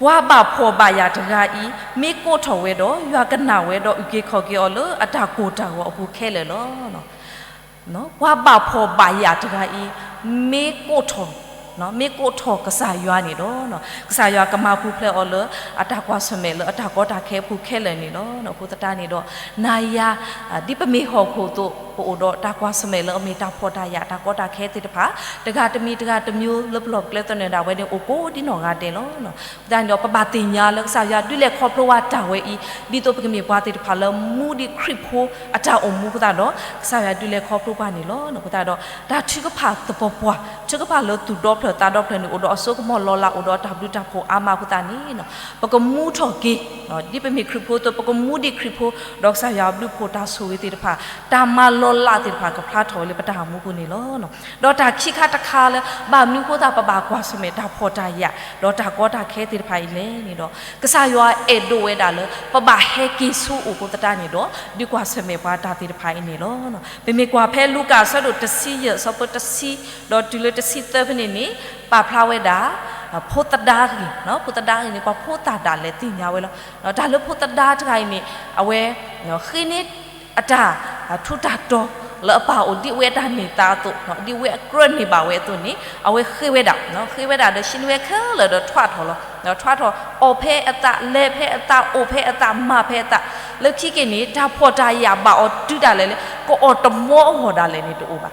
ပှၤဘၣ်ဖှီၣ်ဘၣ်ယာ်တဂၤအံၤ မ့ၢ်ကိးထီၣ်ဝဲဒီး ယွၤကနာ်ဝဲဒီးအုၣ်က့ၤခီၣ်က့ၤအီၤလၢအတၢ်ကိၢ်တၢ်ဂီၤအပူၤခဲလၢာ်လီၤ. ပှၤဘၣ်ဖှီၣ်ဘၣ်ယာ်တဂၤအံၤ မ့ၢ်ကိးထီၣ်, မ့ၢ်ကိးထီၣ်ကစၢ်ယွၤန့ၣ်ဒီး ကစၢ်ယွၤကမၤပူၤဖျဲးအီၤလၢ အတၢ်ကွၢ်ဆၢၣ်မဲာ်လၢအတၢ်ကီတၢ်ခဲအပူၤခဲလၢာ်န့ၣ်လီၤ. အဃိသတးန့ၣ်ဒီး နၤယၤ ဒ်ပမ့ၢ်ဟီၣ်ခိၣ်အသိး ပအိၣ်ဒီးတၢ်ကွၢ်ဆၢၣ်မဲာ်လၢအမ့ၢ်တၢ်ဖှီၣ်တၢ်ယာ်တၢ်ကီတၢ်ခဲသ့ၣ်တဖၣ် တဂၤတမံၤတဂၤတမံၤလၢပလီၢ်ပကျဲသနၢၣ်ဒၣ်ဝဲန့ၣ် အိၣ်ကိးဒ်နီၢ်ဂၤဒဲးလီၤ. အဃိသတးန့ၣ်ဒီး ပဘၣ်သ့ၣ်ညါလၢကစၢ်ယွၤဒုးလဲၤခီဖျိဝဲတၢ်ဝဲအံၤ ဒ်သိးပကမ့ၢ်ပှၤသ့ၣ်တဖၣ်လၢမူဒ်ခရံာ်ဖိအတၢ်အိၣ်မူအဃိသတးဒီး ကစၢ်ယွၤဒုးလဲၤခီဖျိပှၤန့ၣ်လီၤ. အဃိသတးဒီး တၢ်ထုကဖၣ်သပှၢ်ပှၢ် ထုကဖၣ်လၢသူၣ်ဒီဖျၢၣ်သးဒီဖျၢၣ်န့ၣ် အိၣ်ဒီးအစိကမီၤလီၤလးအိၣ်ဒီးတၢ်ဘျုးတၢ်ဖှိၣ်အါမးအဃိသတးန့ၣ် ပကမူထီၣ်က့ၤ ဒ်ပမ့ၢ်ခရံာ်ဖိအသိး ပကမူဒ်ခရံာ်ဖိ ဒီးကစၢ်ယွၤဘျုးဖှိၣ်တၢ်ဆိၣ်ဂ့ၤသ့ၣ်တဖၣ် တၢ်မၤလီၤလးသ့ၣ်တဖၣ် ကဖျါထီၣ်ဝဲလၢပတၢ်အိၣ်မူပူၤန့ၣ်လီၤ. ဒီးတၢ်ခံခါတခါလၢ ဘၣ်မနုၤအဃိသတး ပဘၣ်ကွၢ်ဆၢၣ်မဲာ်တၢ်ဖှီၣ်တၢ်ယာ် ဒီးတၢ်ကီတၢ်ခဲသ့ၣ်တဖၣ်အံၤလဲၣ်န့ၣ်ဒီး ကစၢ်ယွၤအဲၣ်ဒိးဝဲဒၣ်လၢ ပဘၣ်ဟဲက့ၤဆူအအိၣ်အဃိသတးန့ၣ်ဒီး ဒုးကွၢ်ဆၢၣ်မဲာ်ပှၤတၢ်သ့ၣ်တဖၣ်အံၤန့ၣ်လီၤ. ပမ့ၢ်ကွၢ်ဖဲလူၤကၣ်အဆၢဒိၣ်တဆံယဲၢ်အဆၢဖိတဆံ ဒီးတုၤလၢတဆံသၢဖဲန့ၣ်န့ၣ် ပာ်ဖျါဝဲဒၣ် ဖိသဒါဂ့ၢ်, ဖိသဒါဂ့ၢ်န့ၣ် ပှၤဖိသၣ်ဒၣ်လဲာ်သ့ၣ်ညါဝဲလီၤ. တၢ်လၢဖိသဒါတဂၤအံၤန့ၣ် အဝဲ ဃ့န့ၢ်အတၢ်ထူးတၢ်တီၤလၢအပၢ်အိၣ် ဒ်အဝဲအတၢ်န့ၢ်သါအသိး ဒ်အဝဲအကြၢးန့ၢ်ဘၣ်ဝဲအသိးန့ၣ် အဝဲဃ့ဝဲဒၣ်, ဃ့ဝဲဒၣ်ဒီး ဟံးန့ၢ်ဝဲခဲလၢာ်ဒီးထွးထီၣ်လီၤ. ထွးထီၣ် အီၣ်ဖဲအသး လဲၤဖဲအသး အိၣ်ဖဲအသး မၤဖဲအသး လၢခံက့ၤန့ၣ် တၢ်ဖှီၣ်တၢ်ယာ်ဘၣ်အီၤတုၤဒၣ်လဲာ်လၢ ကအီၣ်တမီအဂီၢ်ဒၣ်လဲာ်န့ၣ်တအိၣ်ဘၣ်.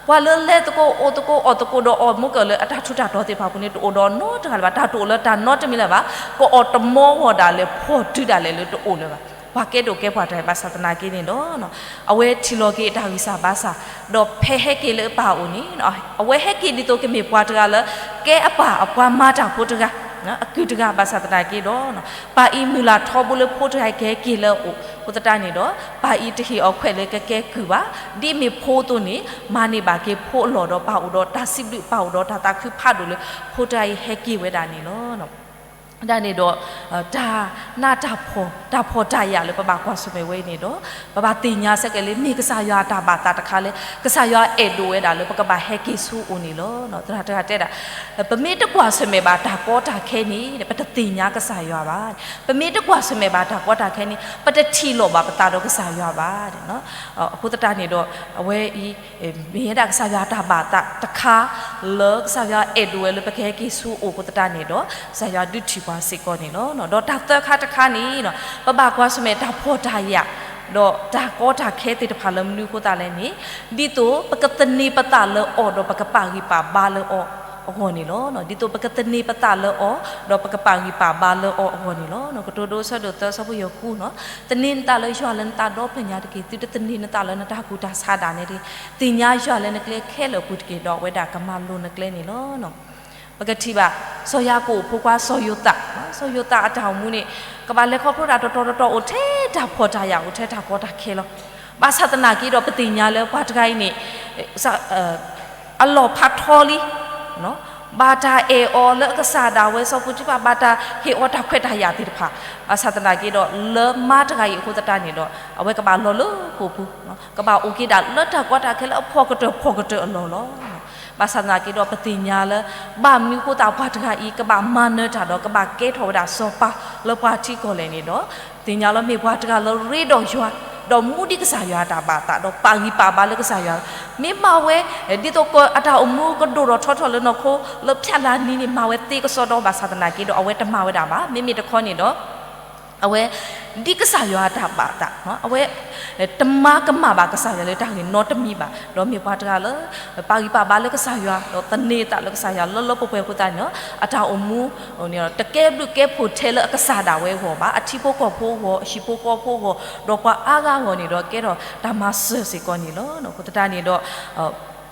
ပှၤလၢလဲၤသကိးအိၣ်သကိးအီၣ်သကိးဒီးအီၣ်မ့ၢ်ကၢၢ်လၢအတၢ်ထူးတၢ်တီၤသ့ၣ်တဖၣ်အပူၤန့ၣ် တအိၣ်ဒီးနီတဂၤလၢၤဘၣ်. တၢ်တအိၣ်လၢတၢ်နီတမံၤလၢၤဘၣ်. ကအီၣ်တမီအဂီၢ်ဒၣ်လဲာ် ဖှီၣ်တုၤဒၣ်လဲာ်လၢတအိၣ်လၢၤဘၣ်. ပှၤကဲဒိၣ်ကဲပှၢ်တဂၤအံၤ ဘၣ်ဆၣ်သနာ်က့န့ၣ်ဒီး အဝဲထံၣ်လီၤက့ၤအတၢ်ဂံၢ်စၢ်ဘါစၢ်, ဒီးဖဲဟဲက့ၤလၢအပၢ်အအိၣ်န့ၣ် အဝဲဟဲက့ၤဒ်သိးကမ့ၢ်ပှၤတဂၤလၢ ကဲအပၢ်အပှၤမၤတၢ်ဖိတဂၤ အကုၢ်တဂၤ ဘၣ်ဆၣ်သနာ်က့ဒီး ပၢ်အံၤမုၢ်လၢ်ထီဘိလၢဖိတဂၤအံၤကဟဲက့ၤလၢအအိၣ်အဃိသတးန့ၣ်ဒီး ပၢ်အံၤတဟ့ၣ်အီၤခွဲးလၢကကဲကုၢ်ဘၣ်, ဒ်မ့ၢ်ဖိအသိးန့ၣ် မၤန့ၢ်ဘၣ်က့ၤဖိအလီၢ်ဒီး ပၢ်အိၣ်ဒီးတၢ်စံးဘျုး ပၢ်အိၣ်ဒီးတၢ်သးခုဖးဒိၣ်လၢ ဖိတဂၤအံၤဟဲက့ၤဝဲဒၣ်န့ၣ်လီၤ. ဒ်န့ၣ်ဒီး တၢ်နးတၢ်ဖှီၣ် တၢ်ဖှီၣ်တၢ်ယာ်လၢပဘၣ်ကွၢ်ဆၢၣ်မဲာ်ဝဲအံၤန့ၣ်ဒီး ပဘၣ်သ့ၣ်ညါစ့ၢ်ကီးလၢ မ့ၢ်ကစၢ်ယွၤအတၢ်ဘၣ်သးတခါလၢ ကစၢ်ယွၤအဲၣ်ဒိးဝဲဒၣ်လၢပကဘၣ်ဟဲက့ၤဆူအအိၣ်န့ၣ်လီၤ. သရၣ်တဂၤတဲဒၣ် ပမ့ၢ်တကွၢ်ဆၢၣ်မဲာ်ဘၣ်တၢ်ကီတၢ်ခဲန့ၣ် ပတသ့ၣ်ညါကစၢ်ယွၤဘၣ်. ပမ့ၢ်တကွၢ်ဆၢၣ်မဲာ်ဘၣ်တၢ်ကီတၢ်ခဲန့ၣ် ပတထံၣ်လိာ်ဘၣ်ပသးဒီးကစၢ်ယွၤဘၣ်. အဃိသတးန့ၣ်ဒီး အဝဲအံၤ မ့ၢ်ဝဲဒၣ်ကစၢ်ယွၤအတၢ်ဘၣ်သးတခါ လၢကစၢ်ယွၤအဲၣ်ဒိးဝဲလၢပကဟဲက့ၤဆူအအိၣ်အဃိသတးန့ၣ်ဒီး ကစၢ်ယွၤဒုးထံၣ်ပှၤစ့ၢ်ကီးန့ၣ်လီၤ. ဒီးတၢ်သၢခါတခါန့ၣ် ပဘၣ်ကွၢ်ဆၢၣ်မဲာ်တၢ်ဖှီၣ်တၢ်ယာ် ဒီးတၢ်ကီတၢ်ခဲသ့ၣ်တဖၣ်လၢမနုၤအဃိသတးလဲၣ်န့ၣ် ဒ်သိးပကသန့ၤပသးလၢအီၤဒီးပကပာ်ဂံၢ်ပာ်ဘါလၢအီၤအဂီၢ်န့ၣ်လီၤ. ဒ်သိးပကသန့ၤပသးလၢအီၤ ဒီးပကပာ်ဂံၢ်ပာ်ဘါလၢအီၤအဂီၢ်န့ၣ်လီၤ. ကတိၤဒိအဆၢဒိၣ်သၢအဆၢဖိယဲၢ်ဃုန့ၣ် သန့ၤနသးလၢယွၤလၢနသးဒီဖျၢၣ်ညါတက့ၢ်. သုတသန့ၤနသးလၢနတၢ်ကူၣ်တၢ်ဆးဒၣ်နဲတဂ့ၤ. သ့ၣ်ညါယွၤလၢနကျဲခဲလၢာ်အပူၤတက့ၢ်, ဒီးအဝဲဒၣ်ကမၤလိၤနကျဲန့ၣ်လီၤ. ပကထံၣ်ဘၣ် စီၤယၤကိာ်အဖိခွါစီၤယိၤသး, စီၤယိၤသးအတၢ်အိၣ်မူန့ၣ် ကဘၣ်လဲၤခီဖျိတၢ်တတီၤတတီၤ အိၣ်ထဲတၢ်ဖှီၣ်တၢ်ယာ် အိၣ်ထဲတၢ်ကီတၢ်ခဲလီၤ. ဘၣ်ဆၣ်သနာ်က့ဒီး ပသ့ၣ်ညါလၢပှၤတဂၤအံၤန့ၣ် အလီၢ်ဖးထီလံ ဘၣ်တၢ်အဲၣ်အီၤလၢအကစၢ်ဒၣ်ဝဲ စီၤပူၤတံဖၣ် ဘၣ်တၢ်ဟ့ၣ်အီၤတၢ်ခွဲးတၢ်ယာ်သ့ၣ်တဖၣ်, ဘၣ်ဆၣ်သနာ်က့ဒီး လၢမါတဂၤအံၤအဃိသတးန့ၣ်ဒီး အဝဲကဘၣ်လီၤလၢဟီၣ်ခိၣ်ပူၤ, ကဘၣ်အိၣ်က့ၤဒၣ်လၢတၢ်ကီတၢ်ခဲလၢအဖှီၣ်ကတၢၢ်ဖှီၣ်ကတၢၢ်အလီၢ်လီၤ. ဘၣ်ဆၣ်သနာ်က့ဒီး ပသ့ၣ်ညါလၢ ဘၣ်မနုၤအဃိသတးပှၤတဂၤအံၤ ကဘၣ်မၤနၢၤတၢ်ဒီး ကဘၣ်ကဲထီၣ်ဝဲဒၣ်စီၤပၤလၢပှၤထံကီၢ်လဲၣ်န့ၣ်ဒီး သ့ၣ်ညါလၢမ့ၢ်ပှၤတဂၤလၢရ့ဒီးယွၤ, ဒီးမူဒံးကစၢ်ယွၤအတၢ်ဘၣ်သး ဒီးပာ်ဂံၢ်ပာ်ဘါလၢကစၢ်ယွၤ, မ့ၢ်မၤဝဲ ဒ်သိးအတၢ်အိၣ်မူကဒိၣ်ထီၣ်ထီထီၣ်လၢနီၢ်ခိ လၢဖၠးလါနံၤန့ၣ် မၤဝဲသ့ကစီဒီ ဘၣ်ဆၣ်သနာ်က့ဒီး အဝဲတမၤဝဲဒၣ်ဘၣ်. မ့မ့ၢ်တခီန့ၣ်ဒီး အဝဲ ဒ်ကစၢ်ယွၤအတၢ်ဘၣ်သး, အဝဲ တမၤကမၣ်ဘၣ်ကစၢ်ယွၤလၢတၢ်ဂ့ၢ်နီတမံၤဘၣ်. ဒီးမ့ၢ်ပှၤတဂၤလၢ ပာ်ဂံၢ်ပာ်ဘါလၢကစၢ်ယွၤ ဒီးသန့ၤအသးလၢကစၢ်ယွၤလၢလၢပှဲၤပှဲၤအဃိသတးန့ၣ် အတၢ်အိၣ်မူ တကဲဘျုးကဲဖှိၣ်ထဲလၢအကစၢ်ဒၣ်ဝဲအဂီၢ်ဘၣ်, အထံဖိကီၢ်ဖိအဂီၢ်, အဟံၣ်ဖိဃီဖိအဂီၢ်, ဒီးပှၤအါဂၤအဂီၢ်န့ၣ်ဒီး ကဲထီၣ်တၢ်မၤစၢၤစ့ၢ်ကီးန့ၣ်လီၤ. အဃိသတးန့ၣ်ဒီး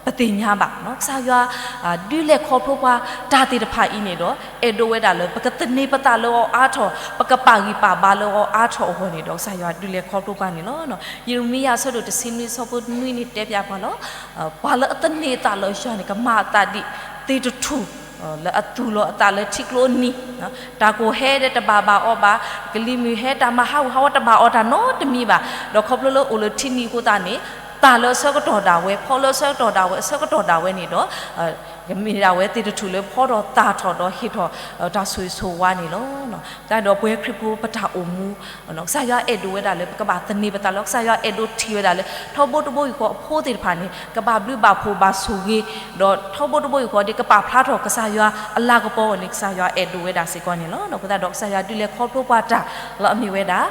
ပသ့ၣ်ညါဘၣ် ကစၢ်ယွၤ ဒုးလဲၤခီဖျိပှၤတၢ်သ့ၣ်တဖၣ်အံၤန့ၣ်ဒီး အဲၣ်ဒိးဝဲဒၣ်လၢ ပကသန့ၤပသးလၢအီၤအါထီၣ်, ပကပာ်ဂံၢ်ပာ်ဘါလၢအီၤအါထီၣ်အဂီၢ်န့ၣ်ဒီး ကစၢ်ယွၤဒုးလဲၤခီဖျိပှၤန့ၣ်လီၤ. ယံးရမံယၤအဆၢဒိၣ်တဆံနွံအဆၢဖိနွံန့ၣ်တဲပၠးပှၤလီၤ. ပှၤလၢအသန့ၤအသးလၢယွၤန့ၣ် ကမၤအသးဒ်သ့ၣ်တထူၣ် လၢအသူၣ်လီၤအသးလၢထံကျိအနံၤ, တၢ်ကိၢ်ဟဲဒီးတဘၣ်ဘၣ်အီၤဘၣ်, ကလံၤမုၢ်ဟဲတၢ်မၤဟးဂူာ်ဟးဂီၤတဘၣ်အီၤတၢ်နီတမံၤဘၣ်. ဒီးခီဖျိလၢအိၣ်လၢထံနံၤအဃိသတးန့ၣ် သၣ်လၢအဆၢကတီၢ်ဒၣ်ဝဲ, ဖီလၢအဆၢကတီၢ်ဒၣ်ဝဲ, အဆၢကတီၢ်ဒၣ်ဝဲန့ၣ်ဒီး ကမ့ၢ်ဒၣ်ဝဲသ့ၣ်တထူၣ်လၢဖီထီၣ်သၣ်ထီၣ်ဒီးဟ့ၣ်ထီၣ်တၢ်ဆိၣ်ဂ့ၤဆိၣ်ဝါန့ၣ်လီၤ. တၢ်ဒီးပဝဲခရံာ်ဖိပတၢ်အိၣ်မူ ကစၢ်ယွၤအဲၣ်ဒိးဝဲဒၣ်လၢပကဘၣ်သန့ၤပသးလၢ ကစၢ်ယွၤအဲၣ်ဒိးထံၣ်ဝဲဒၣ်လၢ ထီဘိတဘိယူၢ်ဃီအဖိသ့ၣ်တဖၣ်န့ၣ် ကဘၣ်ဘျုးဘၣ်ဖှိၣ်ဘၣ်ဆိၣ်ဂ့ၤ, ဒီးထီဘိတဘိယူၢ်ဃီဒီး ကပာ်ဖျါထီၣ်ကစၢ်ယွၤအလၤကပီၤအဂီၢ်န့ၣ် ကစၢ်ယွၤအဲၣ်ဒိးဝဲဒၣ်စ့ၢ်ကီးန့ၣ်လီၤ. အဃိသတးဒီးကစၢ်ယွၤဒုးလဲၤခီဖျိပှၤတၢ်လၢအမ့ၢ်ဝဲဒၣ်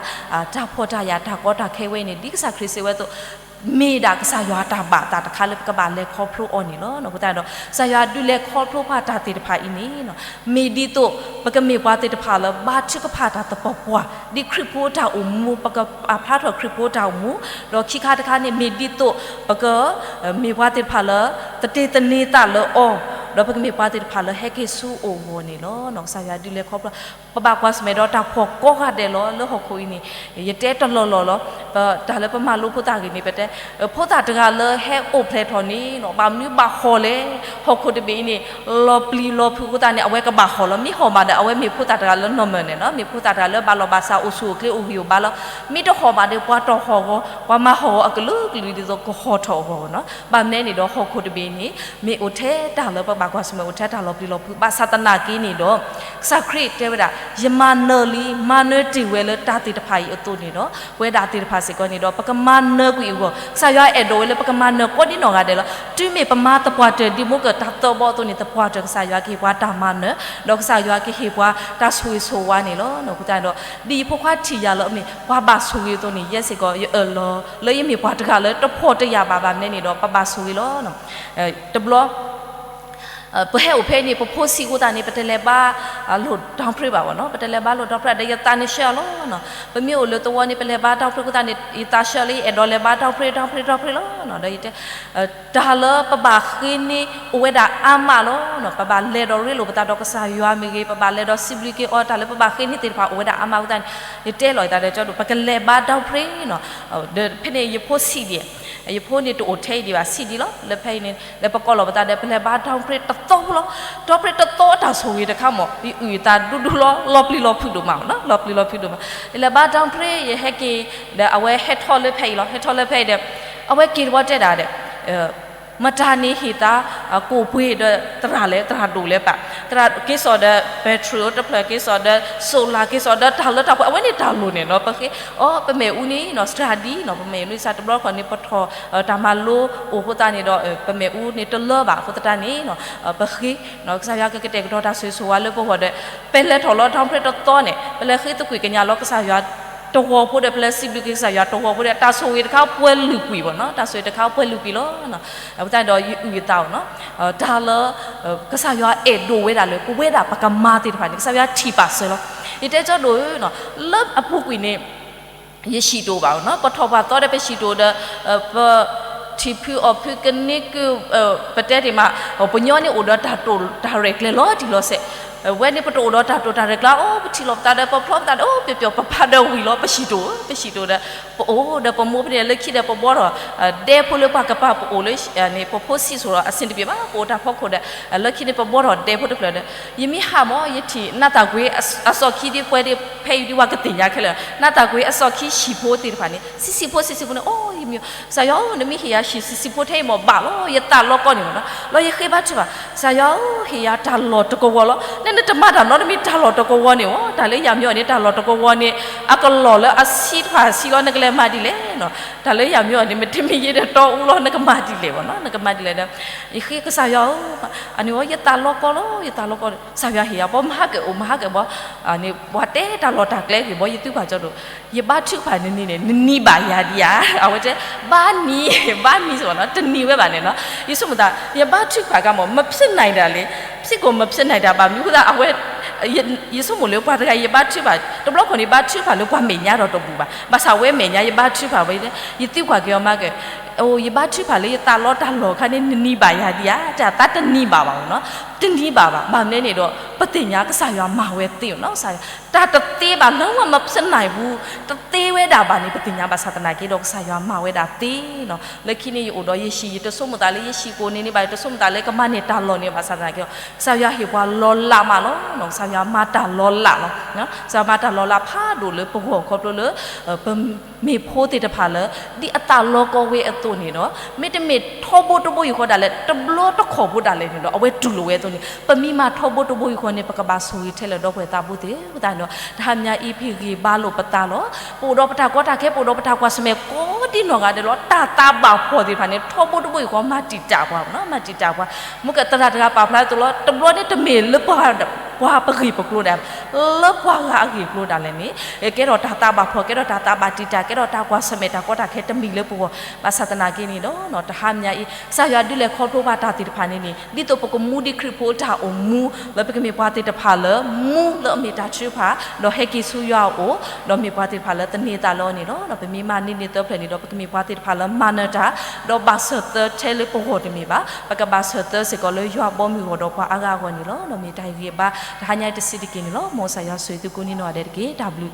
တၢ်ဖှီၣ်တၢ်ယာ်တၢ်ကီတၢ်ခဲဝဲအံၤန့ၣ် ဒ်ကစၢ်ခရံာ်စံးဝဲအသိး မ့ၢ်ဒၣ်ကစၢ်ယွၤအတၢ်ဘၣ်သးတခါလၢပကဘၣ်လဲၤခီဖျိအီၤန့ၣ်လီၤ. အဃိသတးဒီး ကစၢ်ယွၤဒုးလဲၤခီဖျိပှၤတၢ်သ့ၣ်တဖၣ်အံၤန့ၣ် မ့ၢ်ဒ်သိး ပကမ့ၢ်ပှၤသ့ၣ်တဖၣ်လၢဘါထုကဖၣ်တၢ်သပှၢ်ပှၢ် ဒ်ခရံာ်ဖိတၢ်အိၣ်မူ ပကပာ်ဖျါထီၣ်ခရံာ်ဖိတၢ်အိၣ်မူ, ဒီးခံခါတခါန့ၣ် မ့ၢ်ဒ်သိး ပက မ့ၢ်ပှၤသ့ၣ်တဖၣ်လၢ သတ့သန့ၤသးလၢအီၤ, ဒီးပကမ့ၢ်ပှၤသ့ၣ်တဖၣ်လၢဟဲက့ၤဆူအအိၣ်အဂီၢ်န့ၣ်လီၤ. ကစၢ်ယွၤဒုးလဲၤခီဖျိ ပဘၣ်ကွၢ်ဆၢၣ်မဲာ်ဒီးတၢ်ဖှီၣ်ကိးဂၤဒဲးလီၤ လၢဟီၣ်ခိၣ်အံၤန့ၣ် ယတဲတလီၢ်လီၢ်လီၤ. တၢ်လၢပမၤလိဖိသၣ်ဂ့ၤန့ၣ် ပတဲ ဖိသၣ်တဂၤလၢဟဲအိၣ်ဖျဲၣ်ထီၣ်န့ၣ် ဘၣ်မနုၤဘၣ်ဟီၣ်လဲၣ်, ဟီၣ်ခိၣ်တဘ့ၣ်အံၤန့ၣ် လီၤပျံၤလီၤဖုးအဃိသတးန့ၣ် အဝဲကဘၣ်ဟီၣ်လီၤ. မ့ၢ်ဟီၣ်ဘၣ်ဒီး အဝဲမ့ၢ်ဖိသၣ်တဂၤလၢနီၢ်မၢၢ်န့ၣ်လီၤ. မ့ၢ်ဖိသၣ်တဂၤလၢဘၣ်လီၢ်ဘၣ်စး အိၣ်ဆူၣ်အိၣ်ချ့အိၣ်ဂံၢ်အိၣ်ဘါလီၤ. မ့ၢ်တဟီၣ်ဘၣ်ဒီး ပှၤတီၢ်ဟီၣ်အဂီၢ် ပှၤမၤဟီၣ်အဂီၢ်အကလုာ်ကလုာ်ဒ်သိးကဟီၣ်ထီၣ်အဂီၢ်လီၤ. ဘၣ်မနုၤန့ၣ်ဒီး ဟီၣ်ခိၣ်တဘ့ၣ်န့ၣ် မ့ၢ်အိၣ်ထဲတၢ်လၢပဘၣ်ကွၢ်ဆၢၣ်မဲာ် အိၣ်ထဲတၢ်လီၤပျံၤလီၤဖုး ဘၣ်ဆၣ်သနာ်က့န့ၣ်ဒီး ကစၢ်ခရံာ်တဲဝဲဒၣ် ယမၤနၢၤလံ မၤနၢၤတ့ၢ်ဝဲလၢတၢ်သ့ၣ်တဖၣ်အံၤအသိးန့ၣ်ဒီး ပဝဲဒၣ်သ့ၣ်တဖၣ်စ့ၢ်ကီးန့ၣ်ဒီး ပကမၤနၢၤကွံာ်အဂီၢ် ကစၢ်ယွၤအဲၣ်ဒိးဝဲလၢပကမၤနၢၤကိးဒ်နီၢ်ဂၤဒဲးလီၤ. တုၤမ့ၢ်ပမၤသပှၢ်တၢၢ်ဒံးမိၢ်ကၢၢ်တၢ်သၢဘီအသိးန့ၣ် သပှၢ်တၢၢ်ကစၢ်ယွၤကဟ့ၣ်ပှၤတၢ်မၤနၢၤ ဒီးကစၢ်ယွၤကဟ့ၣ်ပှၤတၢ်ဆိၣ်ဂ့ၤဆိၣ်ဝါန့ၣ်လီၤ. အဃိသတးဒီး ဒ်ယဖိခွါထံၣ်ယၤလၢအမ့ၢ်ပှၤဘၣ်ဆိၣ်ဂ့ၤအသိးန့ၣ် ယဲစ့ၢ်ကီး ယအၢၣ်လီၤလၢယမ့ၢ်ပှၤတဂၤလၢတဖှီၣ်တယာ်ဘၣ် ဘၣ်မနုၤန့ၣ်ဒီး ပဘၣ်ဆိၣ်ဂ့ၤလီၤ. တဘျီ ပဟဲအိၣ်ဖဲအံၤန့ၣ် ပဖိဆံးအဃိသတးန့ၣ် ပတလဲၤဘါလိာ် downgrade ဘၣ်ဘၣ်နီၤ, ပတလဲၤဘါလိာ် downgrade ဒီးယသးန့ၣ်ဆှၢအီၤလီၤနီၤ. ပမ့ၢ်အိၣ်လၢသဝီန့ၣ် ပလဲၤဘါ downgrade အဃိသတးန့ၣ် ယသးဆှၢလၢ ယအဲၣ်ဒိးလဲၤဘါ downgrade downgrade downgrade လီၤနီၤ. ဒီးယတဲ တၢ်လၢပဘၣ်ဃ့န့ၢ်အိၣ်ဝဲဒၣ်အါမးလီၤနီၤ. ပဘၣ်လဲၤဒီးရ့လိာ်ပသးဒီးကစၢ်ယွၤမ့ၢ်ဂ့ၤ, ပဘၣ်လဲၤဒီးစံးဘျုးက့ၤအီၤ တၢ်လၢပဘၣ်ဃ့န့ၢ်သ့ၣ်တဖၣ်အိၣ်ဝဲဒၣ်အါမးအဃိသတးန့ၣ် ယတဲလီၤယသးဒီးကၠီဒိၣ် ပကလဲၤဘါ downgrade နီၤ. ဒီးဖဲန့ၣ်ယဖိဆံးဒံး, ယဖိန့ၣ်တအိၣ်ထဲအံၤဒံးဘၣ် ဆံးဒံးလီၤ. လၢဖဲအံၤန့ၣ် လၢပကိးလီၤပသးဒီး ပလဲၤဘါ downgrade တသီဖိလီၤ. downgrade တသီအတၢ်ဆိၣ်ဂ့ၤတခါမ့ၢ် ယအုၣ်ယသးဒူဒူလီၤ, လီၤပျံၤလီၤဖုးဒိၣ်မးနီၤ, လီၤပျံၤလီၤဖုးဒိၣ်မး. ယလဲၤဘါ downgrade ယဟဲက့ၤ ဒီးအဝဲဟဲထီၣ်လၢဖဲအံၤလီၤ, ဟဲထီၣ်လၢဖဲအံၤဒီး အဝဲက့ၤတဝီတဲဒၣ်ဒီး မတၤန့ၣ်ဟ့ၣ်သး ကိၣ်ပှ့ၤဒီးသရၣ်လဲၣ်, သရၣ်ဒိၣ်လဲၣ်ဘၣ်, သရၣ်က့ၤစိာ်ဒီး battery အိၣ်တဖျၢၣ်, က့ၤစိာ်ဒီး solar, က့ၤစိာ်ဒီးတၢ်လၢတၢ်ပှဲၤ အဝဲန့ၣ်တၢ်လိၣ်န့ၣ်နီၤ. ပဃ့အီၤ ပမ့ၣ်အူန့ၣ်နီၤ study နီၤ, ပမ့ၣ်အူန့ၣ် စးတဘျီခီန့ၣ် ပထီၣ်တၢ်မၤလိအိၣ်အဃိသတးန့ၣ်ဒီး ပမ့ၣ်အူန့ၣ်တလၢဘၣ်အဃိသတးန့ၣ် ပဃ့ ကစၢ်ယွၤကကတဲာ်ကတီၤတၢ်ဆိၣ်ဂ့ၤဆိၣ်ဝါလၢပဂီၢ်ဒီး ပလဲၤထီၣ်လီၤ downgrade တသီန့ၣ် ပလဲၤဃ့သကွံာ်ကညးလီၤကစၢ်ယွၤတဂီၤဖိဒီး ပလဲၤစံးဘျုးက့ၤကစၢ်ယွၤတဂီၤဖိဒီး တၢ်ဆိၣ်ဂ့ၤတခါပှဲၤလုာ်ကွံာ်ဘၣ်နီၤ, တၢ်ဆိၣ်ဂ့ၤတခါပှဲၤလုာ်ကွံာ်လီၤ. အဃိသတးဒီး ယအုၣ်ယသးအီၤနီၤ, တၢ်လၢ ကစၢ်ယွၤအဲၣ်ဒိးဝဲဒၣ်လၢ ပဝဲဒၣ်ပကမၤသ့ၣ်တဖၣ်န့ၣ် ကစၢ်ယွၤထံၣ်ပာ်စၢၤလီၤ. ယတဲကၠီဒိၣ်ဧၢနီၤ, လၢအပူၤကွံာ်န့ၣ် ယဟံၣ်တအိၣ်ဘၣ်နီၤ, ပထီၣ်ပှၤသီဒီးပဟံၣ်တအိၣ်ဒီး ပထံၣ်ဖုအီၣ်ဖုကန့ၢ်ကုၢ် ပတဲတ့ၢ်မး ပညီန့ၣ်အိၣ်ဒီးတၢ်တိာ်တၢ်ရဲၣ်ကျဲၤလီၤတံၢ်လီၤဆဲး, ဝဲန့ၣ်ပတအိၣ်ဒီးတၢ်တိာ်တၢ်ရဲၣ်ကျဲၤ အိၣ် ပထံၣ်လိာ်ပသးဒီး ပဖျီပသးဒီး အိၣ်ပျီၤပျီၤ ပဖးဒီးဝံၤလီၤ ပဟံၣ်တအိၣ် ပဟံၣ်တအိၣ်ဒီး ပအိၣ်ဒီးပမိၢ်ဖဲန့ၣ် လၢခံဒီးပဘှီထီၣ် ဒဲဖိလၢပှၤကပၤပအိၣ်လၢန့ၣ် ပဖိဆံးဆိဒီးအဆင်တပြေဘၣ် ပအိၣ်တၢ်ဖီခိၣ်ဒီး လၢခံန့ၣ် ပဘှီထီၣ်ဒဲဖိတဖျၢၣ်ဒီး ယမ့ၢ်ဟးမး ယထံၣ် နၢ်သၣ်ကွ့အစီၣ်ခံဒ်ပှဲၤဒ်ဖဲအံၤဒ်ဝဲကသ့ၣ်ညါခဲလၢာ် နၢ်သၣ်ကွ့အစီၣ်ခံဟံၣ်ဖိသ့ၣ်တဖၣ်န့ၣ် ဆံးဆံးဖိဆံးဆံးဖိန့ၣ် အိၣ်ယမ့ၢ် ကစၢ်ယွၤဧၢ နမ့ၢ်ဟ့ၣ်ယၤဟံၣ်ဆံးဆံးဖိထဲအံၤမးဘၣ်လီၤ ယသးလီကီန့ၣ်မးနီၤ လီၤယဃ့ဘါထုကဖၣ် ကစၢ်ယွၤဧၢ ဟ့ၣ်ယၤတၢ်လီၢ်တကဝီၤလီၤ နနတမၤတၢ်နီတမံၤတၢ်လီၢ်တကဝီၤန့ၣ်ဧၢ တၢ်လၢယၤမ့ၢ်အီၤန့ၣ် တၢ်လီၢ်တကဝီၤန့ၣ် အကလီၢ်လၢအဆံတဖၣ်ဆံလီၤ နကလဲၤမၤဒ်လဲၣ်နီၤ တၢ်လၢယၤမ့ၢ်အီၤန့ၣ် မ့တမ့ၢ်ယဲဒီးတီအူလီၤ နကမၤဒ်လဲၣ်ဘၣ်နီၤ နကမၤဒ်လဲၣ်ဒီး ယဃ့ကစၢ်ယွၤဧၢ အန့ၣ်ဝဲ ယသးလီကီလီၤ ယသးလီကီ ကစၢ်ယွၤဟ့ၣ်ယၤ ပှၤမၤဟးကဲအိၣ် မၤဟးကဲဘၣ် န့ၣ် ပှၤတဲတၢ်လီၢ်တၢ်ကျဲဂ့ၤဘၣ် ယသုပှၤကၠီဒိၣ် ယဘါထုကဖၣ်န့ၣ်န့ၣ် နနံၤဘၣ်ယၤဒံးဧါ အဝဲတဲ ဘါနံၤ ဘါနံၤစ့ၢ်ကီးနီၤ တနံၤဝဲဘၣ်န့ၣ်နီၤ ယဆိကမိၣ်သး ယဘါထုကဖၣ်ကါမး မဖျဲးနံၤဒၣ်လဲာ် စ့ၢ်ကီးမဖျဲးနံၤဒၣ်ဘၣ် မနုၤအဃိသတး အဝဲ ယဆိကမိၣ်လၢပှၤတဂၤ ယဘါထုကဖၣ် တဘျီခီန့ၣ် ဘါထုကဖၣ်လၢပှၤမဲာ်ညါဒီးတဘူးဘၣ် ဘၣ်ဆၣ်ဝဲမဲာ်ညါ ယဘါထုကဖၣ်ဝဲ ယသုကွၢ်က့ၤအီၤမၤက့ၤ အိ ယဘါထုကဖၣ်လၢယသးလီတၢ်လီၢ်အခါန့ၣ် နနံၤဘၣ်ယၤဒံးဧါ တၢ်သးတနံၤဘၣ်ဘၣ်နီၤ တနံၤဘၣ်ဘၣ် ဘၣ်မနုၤန့ၣ်ဒီး ပသ့ၣ်ညါကစၢ်ယွၤမၤဝဲသ့နီၤ ကစၢ်ယွၤ တၢ်တသ့ဘၣ် လုံးဝမဖျဲးနံၤဘူး တသ့ဝဲဒၣ်ဘၣ်န့ၣ် ပသ့ၣ်ညါဘၣ်ဆၣ်သနာ်က့ဒီး ကစၢ်ယွၤမၤဝဲဒၣ်သ့နီၤ လၢခံန့ၣ် ယအိၣ်ဒီးယဟံၣ် ယတဆိကမိၣ်သးလၢယဟံၣ်ကိၣ်န့ၣ်န့ၣ်ဘၣ် ယတဆိကမိၣ်သးလၢကမၤန့ၢ်တၢ်လီၢ်န့ၣ်ဘၣ်ဆၣ်သနာ်က့ဒီး ကစၢ်ယွၤဟ့ၣ်ပှၤလီၤလးမးလီၤ ကစၢ်ယွၤမၤတၢ်လီၤလးလီၤ ကစၢ်ယွၤမၤတၢ်လီၤလးဖးဒိၣ်လၢပဂီၢ်ခီဖျိလၢ ပမ့ၢ်ဖိသ့ၣ်တဖၣ်လၢ ဒ်အသးလီကီဝဲအသိးန့ၣ်ဒီး မ့တမ့ၢ်ထီဘိတဘိယူၢ်ဃီဒၣ်လဲာ် တဘျီတခီၣ်ဖိဒၣ်လဲာ်န့ၣ်ဒီး အဝဲတူၢ်လိာ်ဝဲအသိးန့ၣ် ပမ့ၢ်မၤထီဘိတဘိယူၢ်ဃီန့ၣ် ပကဘၣ်ဆိၣ်ဂ့ၤထဲလၢာ်ဒီပုၢ်ဝဲၢ်သးဘိသ့ၣ် အဃိသတးန့ၣ်ဒီး တဟါမညါအံၤ ပဟ့ၣ်ဂံၢ်ဘါလိာ်ပသးလီၤ ပအိၣ်ဒီးပတၢ်ကီတၢ်ခဲ ပအိၣ်ဒီးပတၢ်ကွၢ်ဆၢၣ်မဲာ်ကိးဒ်နီၢ်ဂၤဒဲးလီၤ တၢ်သးဘၣ်ဖှီၣ်သ့ၣ်တဖၣ်န့ၣ် ထီဘိတဘိယူၢ်ဃီ မၤတံာ်တာ်ပှၤနီၤ မၤတံာ်တာ်ပှၤ မ့ၢ်ကသရၣ်တဂၤပာ်ဖျါအသိးလီၤ တဘျီန့ၣ်တမ့ၢ်လၢပှၤ ပှၤပဂ့ၢ်ပကျိၤဒၣ် လၢပှၤဂၤအဂ့ၢ်ကျိၤဒၣ်လဲာ်န့ၣ် ကဲထီၣ်တၢ်သးဘၣ်ဖှီၣ် ကဲထီၣ်တၢ်သးဘၣ်တံာ်တာ် ကဲထီၣ်တၢ်ကွၢ်ဆၢၣ်မဲာ်တၢ်ကီတၢ်ခဲတမံၤလၢပဂီၢ် ဘၣ်ဆၣ်သနာ်က့န့ၣ်ဒီး တဟါမညါအံၤ ကစၢ်ယွၤဒုးလဲၤခီဖျိဘၣ်တၢ်သ့ၣ်တဖၣ်န့ၣ်န့ၣ် ဒ်သိးပကမူဒ်ခရံာ်ဖိတၢ်အိၣ်မူ လၢပကမ့ၢ်ပှၤသ့ၣ်တဖၣ်လၢ မူလၢအမ့ၢ်တၢ်ထုကဖၣ် ဒီးဟဲက့ၤဆူယွၤအအိၣ် ဒီးမ့ၢ်ပှၤသ့ၣ်တဖၣ်လၢသန့ၤသးလၢအီၤန့ၣ်လီၤ. ဒီးပမ့ၢ်မၤန့ၢ်န့ၢ်သၢဖျၢၣ်န့ၣ်ဒီး ပကမ့ၢ်ပှၤသ့ၣ်တဖၣ်လၢမၤနၢၤတၢ် ဒီးဘၣ်ဆၢၣ်သၢထဲလၢပဂီၢ်တမ့ၢ်ဘၣ် ပကဘၣ်ဆၢၣ်သၢစ့ၢ်ကီးလၢယွၤဘီမုၢ်အဂီၢ်ဒီးပှၤအါဂၤအဂီၢ်န့ၣ်လီၤ. ဒီးမ့ၢ်တၢ်ဟ့ၣ်ဂံၢ်ဟ့ၣ်ဘါ တဟါညါအံၤတဆံးတက့ၢ်န့ၣ်လီၤ. မ်ကစၢ်ယွၤဆိၣ်ဂ့ၤသုကိးဒ်နီၢ်ဂၤဒဲးတက့ၢ်. တၢ်ဘျုး